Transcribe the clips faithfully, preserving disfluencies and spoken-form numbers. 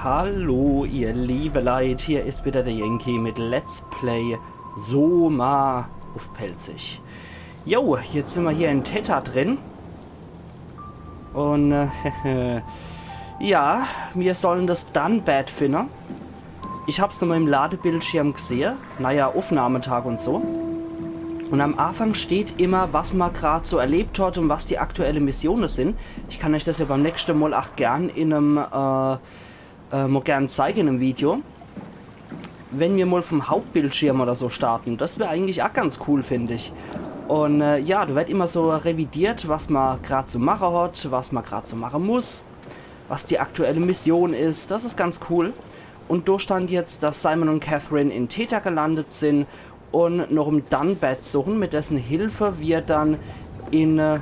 Hallo, ihr liebe Leit, hier is wieder der Yankee mit Let's Play Soma uff Pälzisch. Jo, jetzt sin mer hier in Theta drin. Un, äh, ja, mir sollen das Dunbat finne. Ich hab's nur im Ladebildschirm gesehe. Naja, Uffnahmetag un so. Un am Anfang steht immer, was mer grad so erlebt hat un was die aktuelle Missione sin. Ich kann euch das ja beim nächschte Mol ach gern in em, äh, äh, mol gern zeige in em Video. Wenn mir mol vom Hauptbildschirm oder so starten, das wär eigentlich ach ganz cool, find ich. Un, äh, ja, do werd immer so revidiert, was mer grad zu mache hat, was mer grad zu mache muss, was die aktuelle Mission is. Das is ganz cool. Un do stand jetzt, dass Simon un Catherine in Theta gelandet sin un noch em Dunbat suchen, mit dessen Hilfe mir dann in, äh,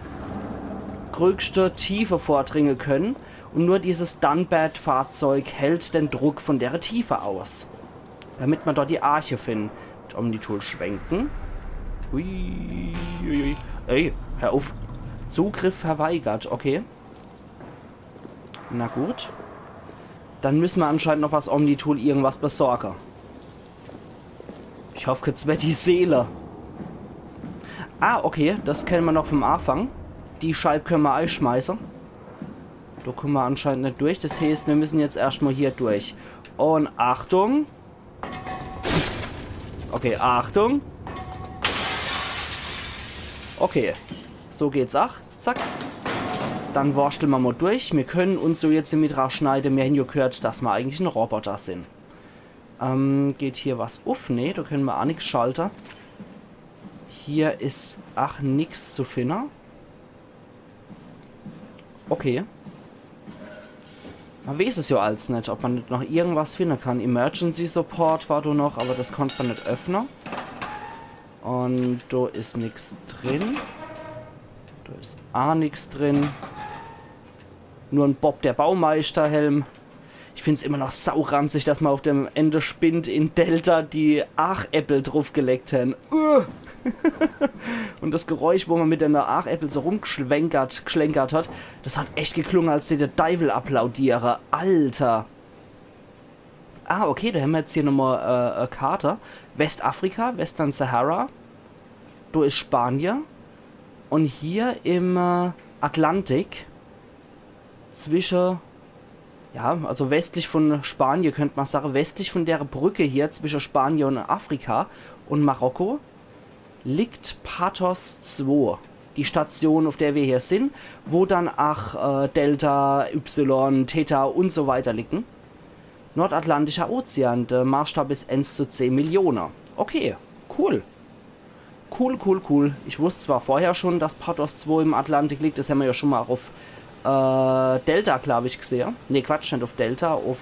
größte Tiefe vordringe können. Un nur dieses Dunbat-Fahrzeug hält den Druck von dere Tiefe aus. Damit mer dort die Arche finden. Mit Omnitool schwenken. Ui, ui, ui. Ey, hör uff. Zugriff verweigert, okay. Na gut. Dann müssen mer anscheinend noch was Omnitool irgendwas besorge. Ich hoff, jetzt werd die Seele. Ah, okay, das kenne mer noch vom Anfang. Die Scheib könne mer eischmeiße. Do kumme mer anscheinend net durch. Das heeßt, mir müssen jetzt erscht mol hier durch. Un Achtung. Okay, Achtung. Okay, so geht's ach. Zack. Dann worschtle mer mol durch. Mir können uns so jetzt de Mitt rausschneide. Mir hän jo gehört, dass mer eigentlich en Roboter sin. Ähm, geht hier was uff? Nee, do können mer ach nix schalte. Hier is ach nix zu finne. Okay. Mer weeß es jo als net, ob mer net noch irgendwas finne kann. Emergency Support war do noch, awwer das konnt mer net öffne. Un do is nix drin. Do is ach nix drin. Nur en Bob der Baumeister-Helm. Ich find's immer noch sauranzig, dass mer uff dem Endespind in Delta die Aachäppel druffgelegt hän. Uah. Un das Geräusch, wo mer mit de Aachäppel so rumgeschwenkert, geschlenkert hat, das hat echt geklunge, als dät de Deiwel applaudiere. Alter. Ah, okay, do hämmer jetzt hier nochmol, äh, e Karte. Westafrika, Western Sahara. Do is Spanie. Un hier im, äh, Atlantik zwische, ja, also westlich von Spanie, könnt mer sage, westlich von dere Brücke hier zwische Spanie un Afrika un Marokko, liegt Pathos zwei, die Station, uff der mir hier sin, wo dann ach, äh, Delta, Ypsilon, Theta un so weiter liegen. Nordatlantischer Ozean, de Maßstab is eins zu zehn Millione. Okay, cool. Cool, cool, cool. Ich wusst zwar vorher schon, dass Pathos zwei im Atlantik liegt, das hämmer jo schon mol uff, äh, Delta, glaab ich, gesehe. Nee, Quatsch, net uff Delta, uff,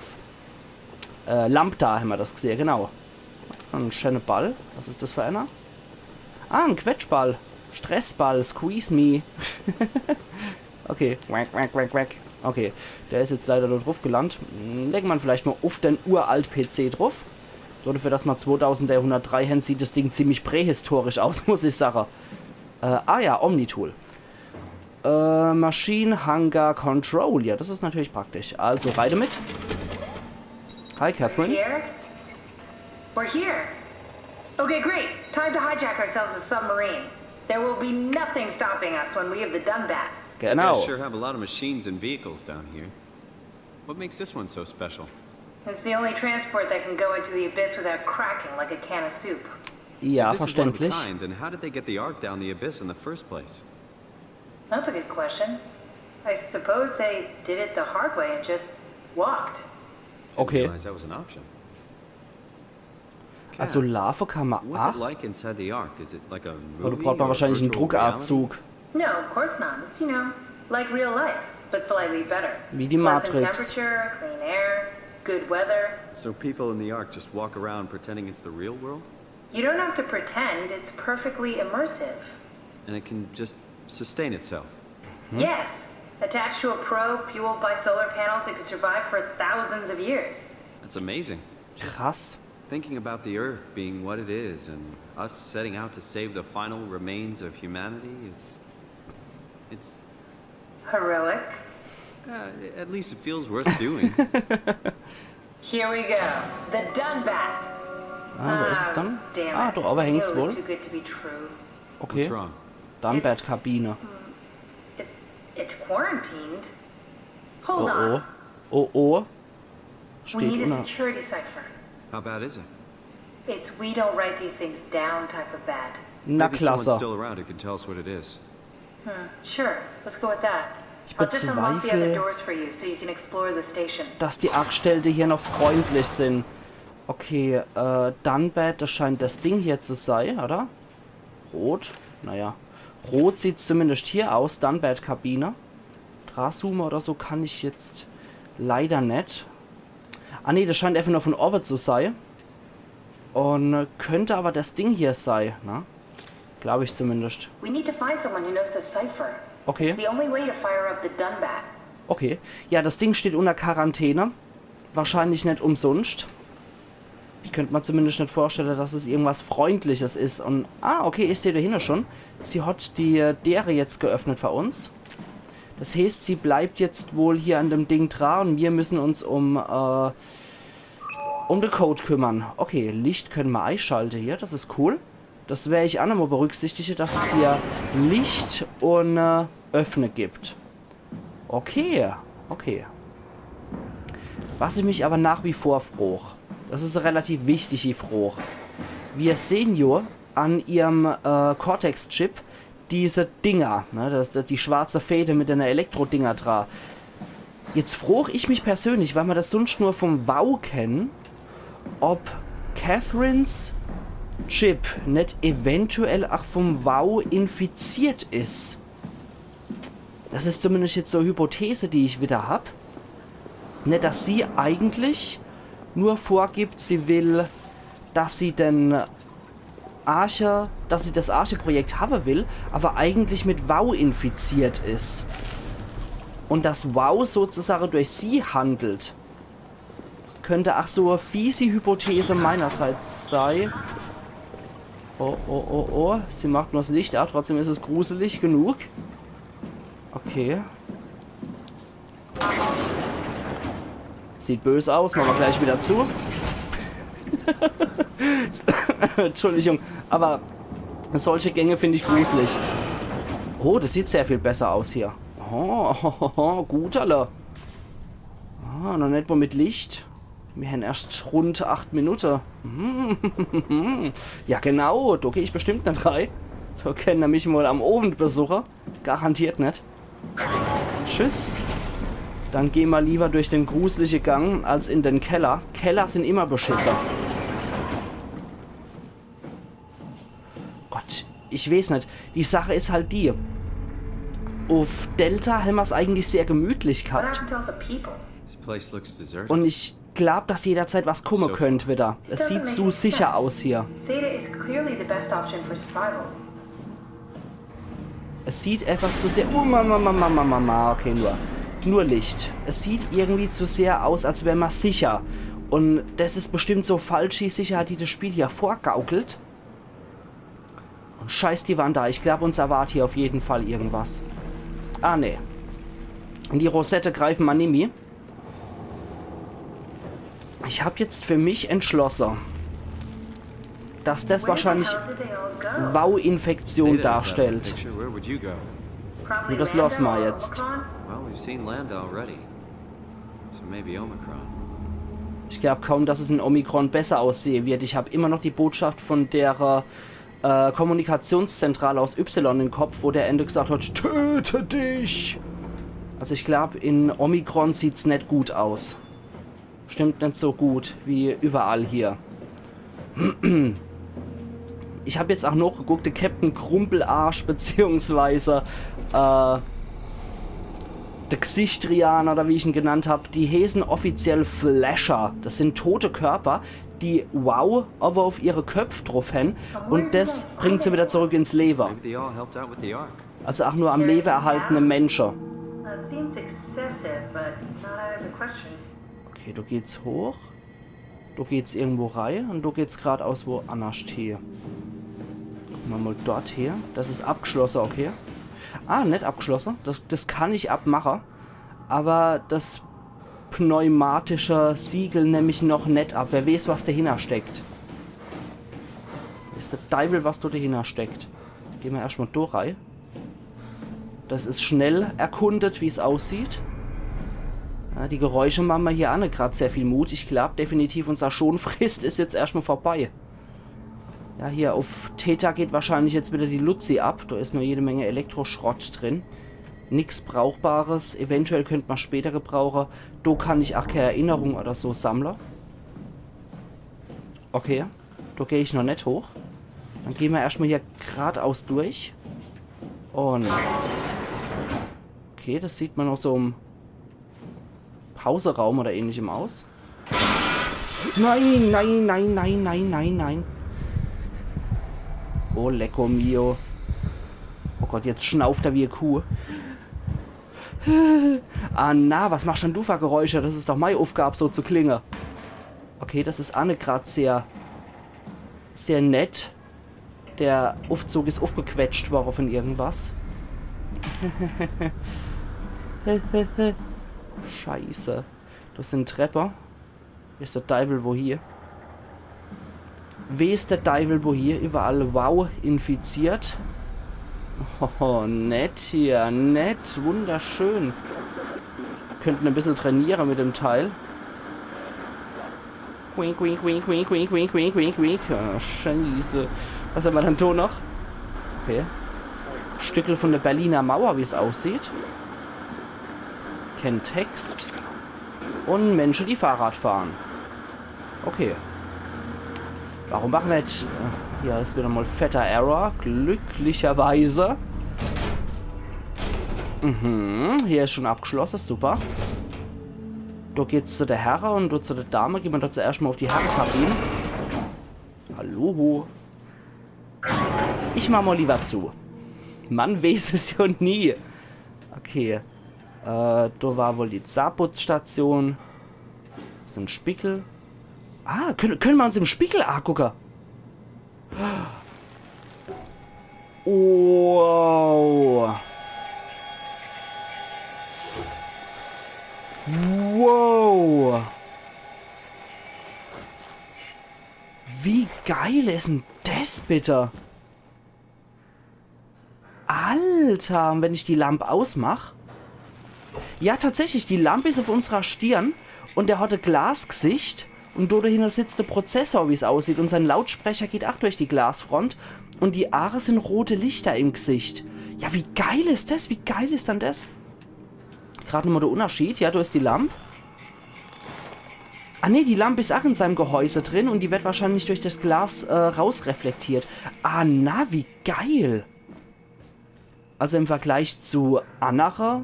äh, Lambda hämmer das gesehe, genau. En schöne Ball. Was is das für einer? Ah, en Quetschball. Stressball, squeeze me. Okay. Wack, wack, wack, wack. Okay, der is jetzt leider do druff gelandt. Hm, lege mer vielleicht mol uff den uralt P C druff. So, dafür, dass mer zweitausenddreihundertdrei hän, sieht das Ding ziemlich prähistorisch aus, muss ich sage. Äh, ah ja, Omnitool. Äh, Machine Hunger Control. Ja, das is natürlich praktisch. Also, rein damit. Hi, Catherine. Here? We're here. Okay, great. Time to hijack ourselves a submarine. There will be nothing stopping us when we have the Dunbat. You guys Genau. Sure have a lot of machines and vehicles down here. What makes this one so special? It's the only transport that can go into the abyss without cracking like a can of soup. Ja, If this is one of a verständlich. Kind, then how did they get the Ark down the abyss in the first place? That's a good question. I suppose they did it the hard way and just walked. Okay. Realize that was an option. Also Kat, Lava kann mer What's it ach. Like inside the Ark? Is it like a Oder movie braucht mer or wahrscheinlich en virtual reality? Druckanzug. No, of course not. It's, you know, like real life, but slightly better. Wie die Pleasant Matrix. Temperature, clean air, good weather. So people in the Ark just walk around pretending it's the real world? You don't have to pretend, it's perfectly immersive. And it can just sustain itself. Yes. Attached to a probe fueled by solar panels, it could survive for thousands of years. That's amazing. Just Krass. thinking about the Earth being what it is and us setting out to save the final remains of humanity, it's. It's. Heroic. Uh, at least it feels worth doing. Here we go. The Dunbat. Ah, wo is es dann? Damn Ah, it. doch, aber I knew hängt's it was wohl. Too good to be true. Okay. What's wrong? Dunbat-Kabine. It, it's quarantined. Oh Hold on. oh. Oh oh. We need Steht a unter. Security cipher. How bad is it? It's we don't write these things down type of bad. Na Maybe someone's klasse. Still around who can tell us what it is. Sure, let's go with that. Ich I'll just unlock the other bezweifle, doors for you so you can explore the station. Dass die Angestellte hier noch freundlich sind. Okay, äh, Dunbat, das scheint das Ding hier zu sein, oder? Rot? Naja. Rot sieht's zumindest hier aus, Dunbat-Kabine. Dranzoome oder so kann ich jetzt leider net. Ah nee, das scheint einfach nur von oben zu sein. Und äh, könnte aber das Ding hier sein, ne? Glaube ich zumindest. We need to find someone who knows the cipher. Okay. It's the only way to fire up the Dunbat. Okay. Ja, das Ding steht unter Quarantäne. Wahrscheinlich net umsonst. Ich könnt mir zumindest net vorstellen, dass es irgendwas Freundliches is. Und, ah, okay, ich seh do hinne schon. Sie hat die äh, Dere jetzt geöffnet für uns. Das heißt, sie bleibt jetzt wohl hier an dem Ding dran und wir müssen uns um, äh, um den Code kümmern. Okay, Licht können wir eischalten hier, das is cool. Das wer ich auch nochmal berücksichtigen, dass es hier Licht und äh, Öffne gibt. Okay, okay. Was ich mich aber nach wie vor froch, das is e relativ wichtige Froch. Wir sehen jo an ihrem äh, Cortex-Chip diese Dinger, ne, das, das, die schwarze Fäde mit einer Elektro-Dinger dra. Jetzt froch ich mich persönlich, weil man das sonst nur vom WAU kennen, ob Catherines Chip net eventuell auch vom WAU infiziert is. Das is zumindest jetzt so e Hypothese, die ich wieder hab. Ne, dass sie eigentlich nur vorgibt, sie will, dass sie den Arche, dass sie das Arche-Projekt haben will, aber eigentlich mit WAU infiziert is. Und dass WAU sozusagen durch sie handelt. Das könnte auch so e fiese Hypothese meinerseits sei. Oh, oh, oh, oh. Sie macht nur das Licht an, trotzdem is es gruselig genug. Okay. Sieht bös aus, machen wir gleich wieder zu. Entschuldigung, aber solche Gänge finde ich gruselig. Oh, das sieht sehr viel besser aus hier. Oh, gut, alle. Ah, noch net mal mit Licht. Wir haben erst rund acht Minuten. Ja, genau, da geh ich bestimmt net rein. Da können nämlich mal am Abend besuchen. Garantiert net. Tschüss. Dann geh ma lieber durch den gruselige Gang als in den Keller. Keller sind immer beschisser. Gott, ich weiß net. Die Sache is halt die. Uff Delta hämmer's eigentlich sehr gemütlich What gehabt. happened to all the people? This place looks deserted. Und ich glaub, dass jederzeit was kommen könnt wieder. Es sieht zu sicher aus hier. Theta is clearly the best option for survival. Es sieht einfach zu sehr. Oh, Mama, Mama, Mama, Mama. Okay, nur. Nur Licht. Es sieht irgendwie zu sehr aus, als wär ma sicher. Und das is bestimmt so falsche Sicherheit, die das Spiel hier vorgaukelt. Und scheiß die Wand da. Ich glaub, uns erwart hier auf jeden Fall irgendwas. Ah, nee. Die Rosette greifen ma nimmi. Ich hab jetzt für mich entschlossen, dass das wahrscheinlich Where the hell did they all go? WAU-Infektion Data is out of the darstellt. Picture. Where would you go? Probably Nur das lassen wir Lando or jetzt. Omicron? Well, we've seen Lando already. So maybe Omicron. Ich glaub kaum, dass es in Omikron besser aussehen wird. Ich hab immer noch die Botschaft von der äh, Kommunikationszentrale aus Y im Kopf, wo der Ende gesagt hat: „Töte dich!“ Also ich glaub, in Omikron sieht's net gut aus. Stimmt net so gut wie überall hier. Ich hab jetzt auch noch geguckt, der Captain Krumpelarsch beziehungsweise äh, der Gsichtrian oder wie ich ihn genannt hab, die hesen offiziell Flasher. Das sind tote Körper, die WAU aber auf ihre Köpfe drauf hän und das bringt sie wieder zurück ins Leben. Maybe they all helped out with the Ark. Also auch nur am Leben erhaltene Menschen. Well, it seems excessive, but not out of the question. Okay, da geht's hoch. Da geht's irgendwo rein und da geht's gradaus woanders hin. Gucken wir mal dort her. Das is abgeschlossen, okay. Ah, net abgeschlossen. Das, das kann ich abmachen. Aber das pneumatische Siegel nemm ich noch net ab. Wer weeß, was dahinner steckt. Weeß de Deiwel, was do dahinner steckt. Geh mer erscht mol do rei. Das is schnell erkundet, wie's aussieht. Ja, die Geräusche mache mer hier aa net grad sehr viel Mut. Ich glaab definitiv, unser Schonfrist is jetzt erscht mol vorbei. Ja, hier uff Theta geht wahrscheinlich jetzt wieder die Luzi ab. Do is nur jede Menge Elektroschrott drin. Nix Brauchbares. Eventuell könnt mer später gebrauche. Do kann ich aa kee Erinnerung oder so sammle. Okay, do geh ich noch net hoch. Dann geh mer erscht mol hier gradaus durch. Und okay, das sieht mer noch so im Pauseraum oder ähnlichem aus. Nein, nein, nein, nein, nein, nein, nein. Oh, lecko mio. Oh Gott, jetzt schnauft er wie e Kuh. Ah na, was machst dann du für Geräusche? Das is doch mei Uffgab, so zu klinge. Okay, das is aa net grad sehr, sehr nett. Der Uffzug is uffgequetscht worre von irgendwas. Scheiße. Das sin Treppe. Weeß de Deiwel wo hier. Weeß de Deiwel wo hier. Überall wow infiziert. Oh, nett hier, nett, wunderschön. Könnten e bissel trainiere mit dem Teil. Wink, wink, wink, wink, wink, wink, wink, wink, wink. Ah, Scheiße. Was hämmer dann do noch? Okay. Stückel von der Berliner Mauer, wie's aussieht. Kee Text. Und Menschen, die Fahrrad fahren. Okay. Warum mache mer jetzt? Äh, hier is wieder mol fetter Error. Glücklicherweise. Mhm, hier is schon abgeschlosse. Super. Do geht's zu der Herre und do zu der Dame. Geh mer do zuerscht mol uff die Herrekabine. Hallo. Ich mach mol lieber zu. Man weeß es jo nie. Okay. Äh, do war wohl die Zahnputzstation. Is e Spiegel. Ah, könne, könne mer uns im Spiegel aagucke. Wow. Wow. Wie geil is dann des bitte? Alter, und wenn ich die Lamp ausmach? Ja, tatsächlich, die Lamp is uff unserer Stirn und der hat e Glasgsicht und do dahinner sitzt de Prozessor, wie's aussieht, und sein Lautsprecher geht ach durch die Glasfront und die Aare sin rote Lichter im Gsicht. Ja, wie geil is des? Wie geil is dann des? Grad nochmol de Unnerschied. Ja, do is die Lamp. Ah nee, die Lamp is ach in seinem Gehäuse drin und die wird wahrscheinlich durch des Glas, äh, rausreflektiert. Ah na, wie geil. Also im Vergleich zu annere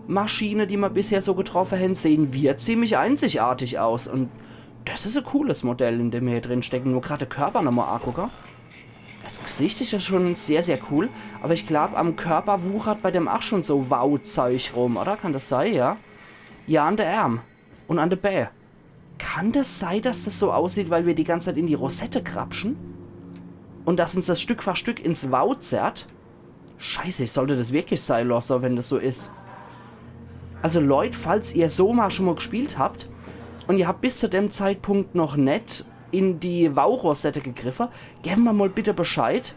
Maschine, die mer bisher so getroffe hen, sehn wir ziemlich einzigartig aus. Und des is e cooles Modell, in dem mer hier drin stecken. Nur grad de Körper nochmol aagucke. Des Gsicht is ja schon sehr, sehr cool. Aber ich glaub, am Körper wuchert bei dem ach schon so Wow-Zeug rum, oder? Kann des sei, ja? Ja, an de Ärm. Und an de Bää. Kann des sei, dass des so aussieht, weil mer die ganz Zeit in die Rosette grapschen? Und dass uns des Stück für Stück ins Wow zerrt? Scheiße, ich sollt des wirklich sei losse, wenn des so is. Also Leut, falls ihr Soma schon mol gespielt habt und ihr habt bis zu dem Zeitpunkt noch net in die Wow-Rosette gegriffe, gebt mer mol bitte Bescheid,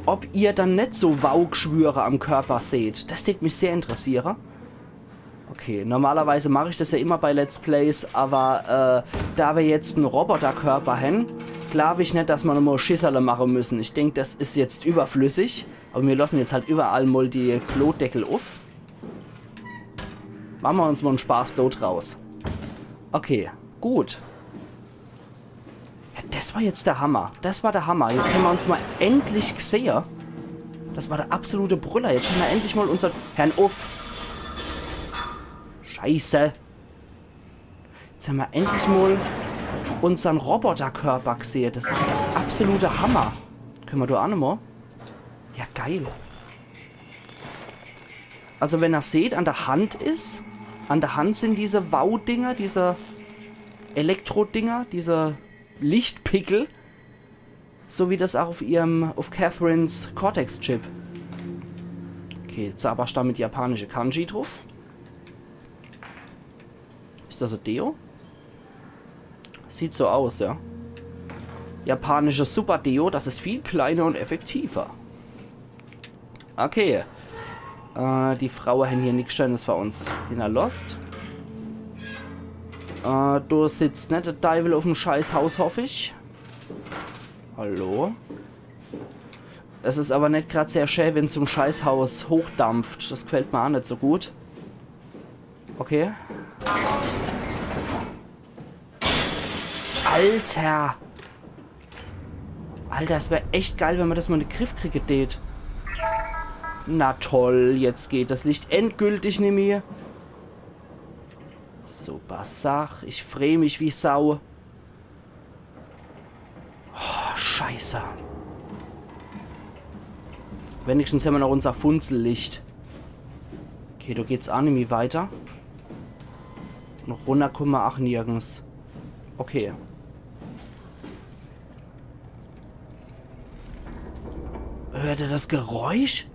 ob ihr dann net so Wow-Gschwüre am Körper seht. Des tät mich sehr interessiere. Okay, normalerweise mach ich des ja immer bei Let's Plays, aber, äh, da mer jetzt en Roboterkörper hen, glaub ich net, dass mer nochmol Schisserle mache müssen. Ich denk, des is jetzt überflüssig, aber mir lossen jetzt halt überall mol die Klodeckel uff. Mache mer uns mol en Spaß do draus. Okay, gut. Ja, des war jetzt de Hammer. Des war de Hammer. Jetzt hämmer uns mol endlich gsehe. Des war de absolute Brüller. Jetzt hämmer endlich mol unser... Hern uff. Scheiße. Jetzt hämmer endlich mol unsern Roboterkörper gsehe. Des is de absolute Hammer. Könne mer do ach nochmol? Ja, geil. Also wenn er seht, an de Hand is, an de Hand sin diese Wow-Dinger, diese Elektro-Dinger, diese Lichtpickel, so wie des ach uff ihrem, uff Catherines Cortex-Chip. Okay, Zauberstab mit japanische Kanji druff. das e Deo? Sieht so aus, ja. Japanisches Super-Deo, das is viel kleiner und effektiver. Okay. Äh, die Fraue hän hier nix Schönes für uns hinnerlosst. Äh, do sitzt net de Deiwel uffm Scheißhaus, hoff ich. Hallo? Es is aber net grad sehr schä, wenn's zum Scheißhaus hochdampft. Das gefällt mir aa net so gut. Okay. Alter! Alter, es wär echt geil, wenn ma das mal in de Griff kriege dät. Na toll, jetzt geht das Licht endgültig nimmi. Super Sach, ich free mich wie Sau. Oh, Scheiße. Wenigstens hämmer noch unser Funzellicht. Okay, do geht's aa nimmi weiter. Un runner kumme mer aa nirgends. Okay. Hört er das Geräusch?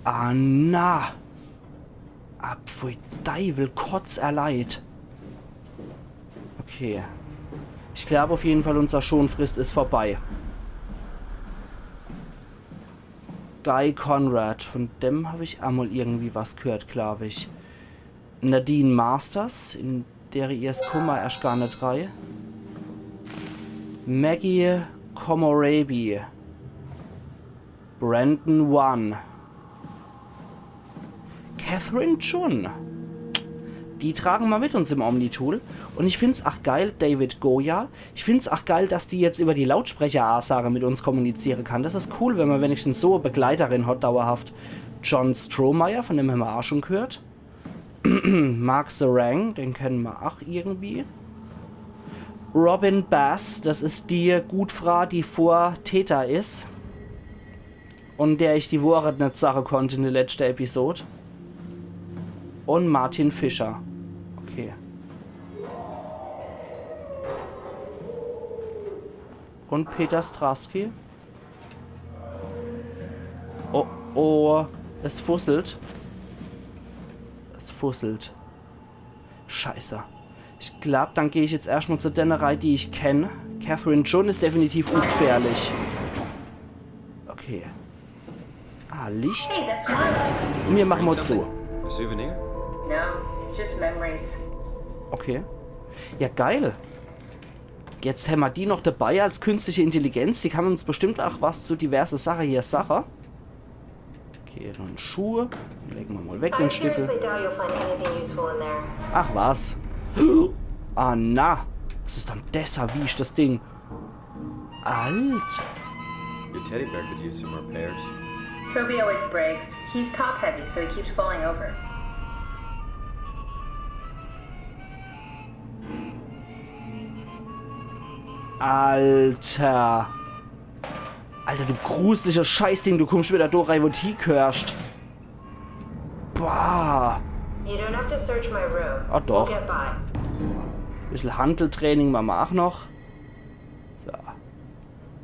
Ah, na. Ah, pfui Deiwel, kotz er leid. Okay. Ich glaub auf jeden Fall, unser Schonfrist is vorbei. Guy Conrad, von dem hab ich emol irgendwie was gehört, glaub ich. Nadine Masters, in dere ihr Kummer erscht gar net rei. Maggie Komorebi. Brandon Wan. Catherine Chun. Die tragen ma mit uns im Omnitool. Un ich find's ach geil, David Goya. Ich find's ach geil, dass die jetzt über die Lautsprecheransage mit uns kommuniziere kann. Das is cool, wenn ma wenigstens so e Begleiterin hat, dauerhaft. John Strohmeier, von dem hämmer ach schon gehört. Mark Sarang, den kenne ma ach irgendwie. Robin Bass, das is die Gutfraa, die vor Theta is. Un der ich die Wohret net sage konnt in de letschte Episod. Un Martin Fischer. Okay. Un Peter Strasky. Oh, oh, es fusselt. Es fusselt. Scheiße. Ich glaub, dann geh ich jetzt erscht mal zu denne rei, die ich kenn. Catherine Chun is definitiv ungefährlich. Okay. Ah, Licht. Hey, that's Marla. Un mir mache mal zu. A souvenir? No, it's just memories. Okay. Ja, geil. Jetzt hämmer die noch dabei als künstliche Intelligenz. Die kann uns bestimmt ach was zu diverse Sache hier sache. Okay, dann Schuhe. Lege ma mal weg I den Stiefel. Seriously doubt you'll find anything useful in there. Ach was. Ah na. Was is dann das, wie is das Ding? Alter. Your teddy bear could use some repairs. Toby always breaks. He's top heavy, so he keeps falling over. Alter. Alter, du gruseliges Scheißding, du kummst wieder do rei, wo du higehörscht. Boah. You don't have to search my room. Ah, doch. We'll get by. Bissel Hanteltraining mache ma ach noch. So.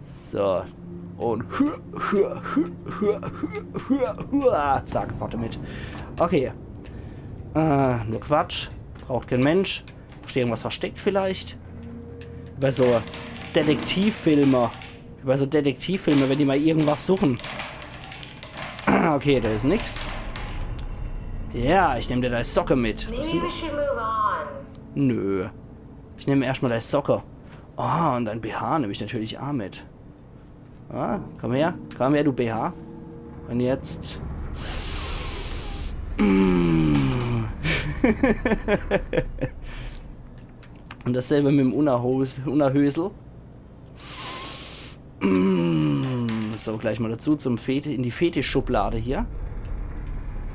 So. Un hü, hü, hü, hü, hü, hü, hü. Ah, zack, fort damit. Okay. Äh, nur Quatsch. Braucht kein Mensch. Is irgendwas versteckt vielleicht? Bei so Detektivfilme. Bei so Detektivfilme, wenn die mal irgendwas suchen. Okay, do is nix. Ja, ich nehm dir dei Socke mit. Maybe we should move on. Nö. Ich nehm erscht mal dei Socke. Ah, un dein B H nehm ich natürlich ach mit. Ah, komm her. Komm her, du B H. Un jetzt. Mm. Un dasselbe mit dem Unnerhos Unnerhösel. Mm. So, gleich mal dazu zum Feti in die Fetischschublade hier.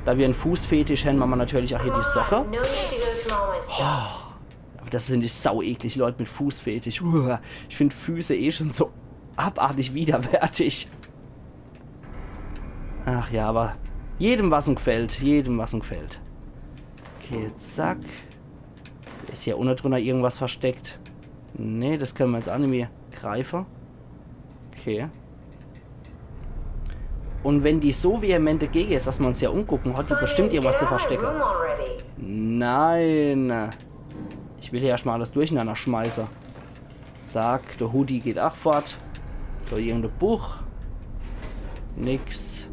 Do mer en Fußfetisch hän, mache ma natürlich ach hier die Socke. No need to go through all my stuff. Aber das sind die sau eklig Leute mit Fußfetisch. Uah, ich find Füße eh schon so abartig widerwärtig. Ach ja, aber jedem was en gefällt. Jedem was en gefällt. Okay, zack. Is hier unne drunner irgendwas versteckt? Nee, das kenne ma jetzt ach nimmi greife. Okay. Un wenn die so vehement dagege is, dass ma uns hier umgucke, hat die bestimmt irgendwas zu verstecke. Room already. Nein. Ich will hier erstmal alles durcheinander schmeiße. Zack, der Hoodie geht ach fort. So, irgende Buch. Nix.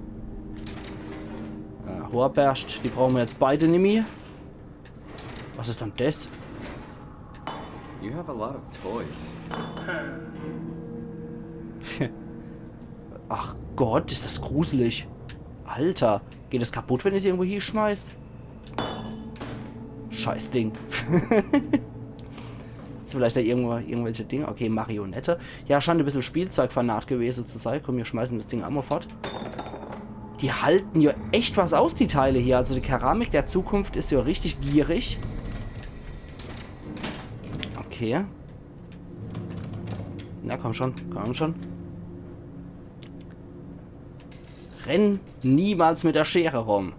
Äh, Hoorbärscht, die brauche mer jetzt beide nimmi. Was is dann des? You have a lot of toys. Ach Gott, is das gruselig. Alter, geht das kaputt, wenn ich's irgendwo hieschmeiß? Scheiß Ding. Is vielleicht do irgendwo irgendwelche Dinge? Okay, Marionette. Ja, scheint e bissel Spielzeugfanat gewese zu sei. Komm, mir schmeißen das Ding emol fort. Die halten ja echt was aus, die Teile hier. Also die Keramik der Zukunft is ja richtig gierig. Okay. Na komm schon, komm schon. Renn niemals mit der Schere rum.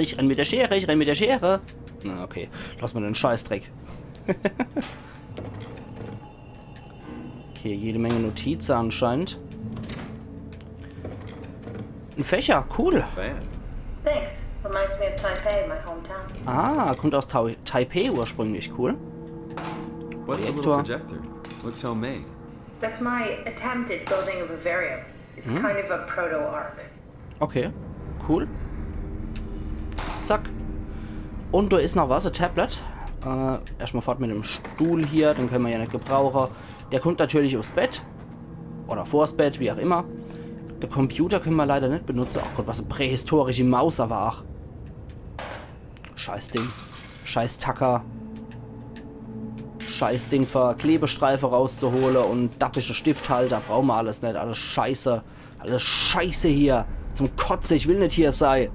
Ich renn mit der Schere, ich renn mit der Schere. Na, okay. Lass mal den Scheißdreck. Okay, jede Menge Notizen anscheinend. Ein Fächer, cool. Fan. Thanks. Reminds me of Taipei, my hometown. Ah, kommt aus Tau Taipei ursprünglich, cool. What's a Projektor. Little projector? Looks homemade. That's my attempt at building a vivarium. It's kind of a proto ark. Okay, cool. Zack. Und da is noch was, ein Tablet. Äh, erstmal fort mit dem Stuhl hier, den können wir ja nicht gebrauchen. Der kommt natürlich aufs Bett. Oder vors Bett, wie auch immer. Der Computer können wir leider nicht benutzen. Ach Gott, was eine prähistorische Maus aber auch. Scheiß Ding. Scheiß Tacker. Scheiß Ding für Klebestreife rauszuholen und dappische Stifthalter. Brauchen wir alles nicht. Alles Scheiße. Alles Scheiße hier. Zum Kotze. Ich will nicht hier sei.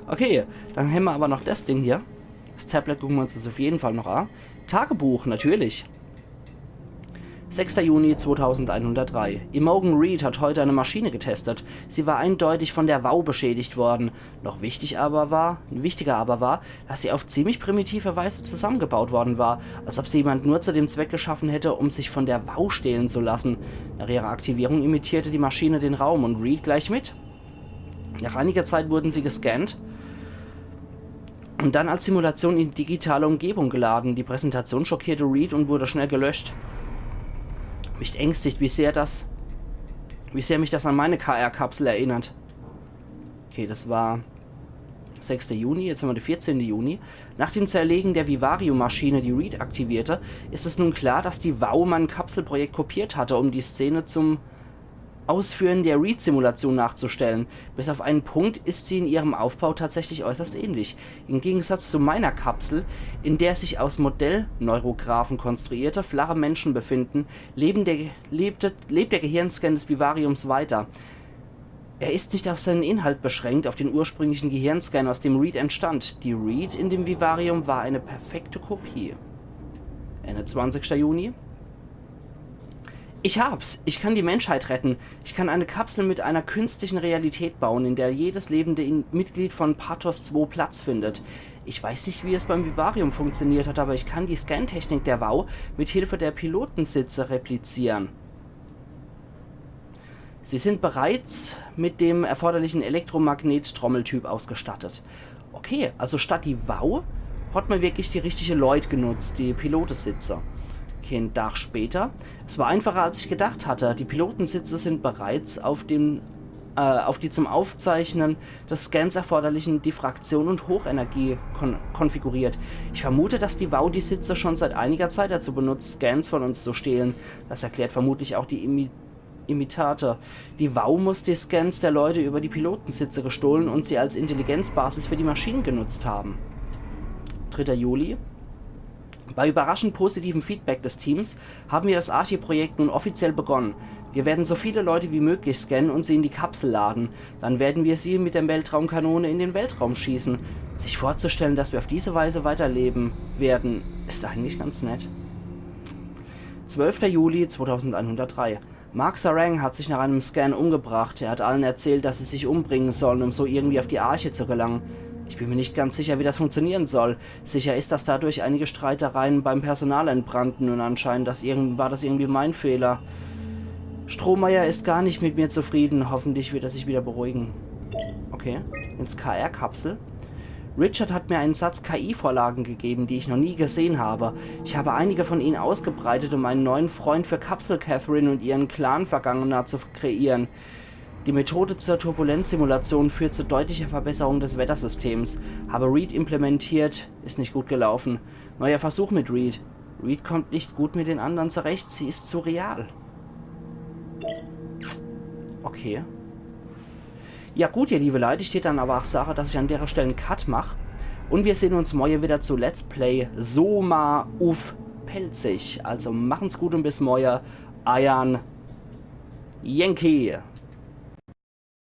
Okay, dann haben wir aber noch das Ding hier. Das Tablet gucken wir uns das auf jeden Fall noch an. Tagebuch, natürlich. Sechster Juni zweitausendeinhundertdrei. Imogen Reed hat heute eine Maschine getestet. Sie war eindeutig von der WAU beschädigt worden. Noch wichtig aber war, wichtiger aber war, dass sie auf ziemlich primitive Weise zusammengebaut worden war, als ob sie jemand nur zu dem Zweck geschaffen hätte, um sich von der WAU stehlen zu lassen. Nach ihrer Aktivierung imitierte die Maschine den Raum und Reed gleich mit. Nach einiger Zeit wurden sie gescannt und dann als Simulation in die digitale Umgebung geladen. Die Präsentation schockierte Reed und wurde schnell gelöscht. Mich ängstigt, wie sehr das, wie sehr mich das an meine K R-Kapsel erinnert. Okay, das war sechster Juni, jetzt haben wir den vierzehnten Juni. Nach dem Zerlegen der Vivarium-Maschine, die Reed aktivierte, ist es nun klar, dass die WAU mein Kapselprojekt kopiert hatte, um die Szene zum Ausführen der Reed-Simulation nachzustellen. Bis auf einen Punkt ist sie in ihrem Aufbau tatsächlich äußerst ähnlich. Im Gegensatz zu meiner Kapsel, in der sich aus Modellneurographen konstruierte, flache Menschen befinden, leben der, lebte, lebt der Gehirnscan des Vivariums weiter. Er ist nicht auf seinen Inhalt beschränkt, auf den ursprünglichen Gehirnscan, aus dem Reed entstand. Die Reed in dem Vivarium war eine perfekte Kopie. Ende zwanzigster Juni. Ich hab's. Ich kann die Menschheit retten. Ich kann eine Kapsel mit einer künstlichen Realität bauen, in der jedes lebende In Mitglied von Pathos zwei Platz findet. Ich weiß nicht, wie es beim Vivarium funktioniert hat, aber ich kann die Scantechnik der WAU mit Hilfe der Pilotensitze replizieren. Sie sind bereits mit dem erforderlichen Elektromagnet-Trommeltyp ausgestattet. Okay, also statt die WAU hat man wirklich die richtige Leut genutzt, die Pilotesitze. Kein Tag später. Es war einfacher, als ich gedacht hatte. Die Pilotensitze sind bereits auf dem, äh, auf die zum Aufzeichnen des Scans erforderlichen Diffraktion und Hochenergie kon konfiguriert. Ich vermute, dass die WAU die Sitze schon seit einiger Zeit dazu benutzt, Scans von uns zu stehlen. Das erklärt vermutlich auch die Imi Imitate. Die WAU muss die Scans der Leute über die Pilotensitze gestohlen und sie als Intelligenzbasis für die Maschinen genutzt haben. Dritter Juli. Bei überraschend positivem Feedback des Teams haben wir das Archie-Projekt nun offiziell begonnen. Wir werden so viele Leute wie möglich scannen und sie in die Kapsel laden. Dann werden wir sie mit der Weltraumkanone in den Weltraum schießen. Sich vorzustellen, dass wir auf diese Weise weiterleben werden, ist eigentlich ganz nett. Zwölfter Juli zweitausendeinhundertdrei. Mark Sarang hat sich nach einem Scan umgebracht. Er hat allen erzählt, dass sie sich umbringen sollen, um so irgendwie auf die Arche zu gelangen. Ich bin mir nicht ganz sicher, wie das funktionieren soll. Sicher ist, dass dadurch einige Streitereien beim Personal entbrannten und anscheinend das irgend war das irgendwie mein Fehler. Strohmeier ist gar nicht mit mir zufrieden. Hoffentlich wird er sich wieder beruhigen. Okay, ins K R-Kapsel. Richard hat mir einen Satz K I-Vorlagen gegeben, die ich noch nie gesehen habe. Ich habe einige von ihnen ausgebreitet, um einen neuen Freund für Kapsel Catherine und ihren Clan Vergangener zu kreieren. Die Methode zur Turbulenzsimulation führt zu deutlicher Verbesserung des Wettersystems. Habe Reed implementiert, ist nicht gut gelaufen. Neuer Versuch mit Reed. Reed kommt nicht gut mit den anderen zurecht, sie ist zu real. Okay. Ja gut, ihr liebe Leute, ich tät dann aber auch sage, dass ich an dere Stell en Cut mach. Und wir sehen uns morje wieder zu Let's Play Soma uff Pälzisch. Also machen's gut und bis morje. Eiern Yankee.